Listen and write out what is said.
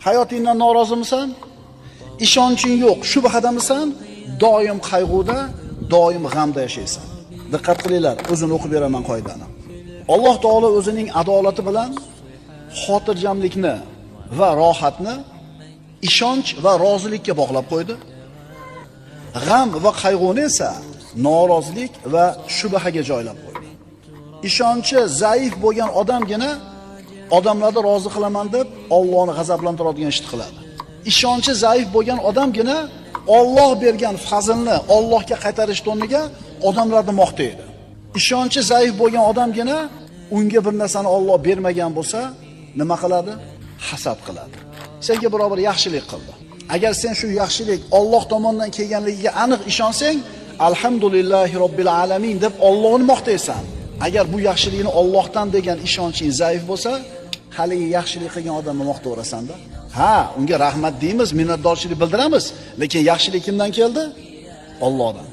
Hayotingdan norozimisan? Ishonching yo'q, shubhadamisan? Doim qayg'uda, doim g'amda yashaysan. Diqqat qilinglar, o'zini o'qib beraman qoidani. Alloh taolo o'zining adolati bilan xotirjamlikni va rohatni ishonch va rozilikka bog'lab qo'ydi. G'am va qayg'uni esa norozilik va shubhaga joylab qo'ydi. Ishonchi zaif bo'lgan odamgina odamlarni rozi qilaman deb Allohni g'azablantiradigan ishni qiladi. Ishonchi zaif bo'lgan odamgina Alloh bergan fazlni Allohga qaytarish o'rniga odamlarni maqtaydi. Ishonchi zaif bo'lgan odamgina unga bir narsani Alloh bermagan bo'lsa, nima qiladi? Hasad qiladi. Senga biror bir yaxshilik qildi. Agar sen shu yaxshilik Alloh tomonidan kelganligiga aniq ishonsang, alhamdulillahi robbil alamin deb Allohni maqtaysan. Agar bu yaxshilikni Allohdan degan ishonching zaif bo'lsa, haligi yaxshilik qilgan odamni maqtayverasan-da. Ha, unga rahmat deymiz, minnatdorchilik bildiramiz, lekin yaxshilik kimdan keldi? Allohdan.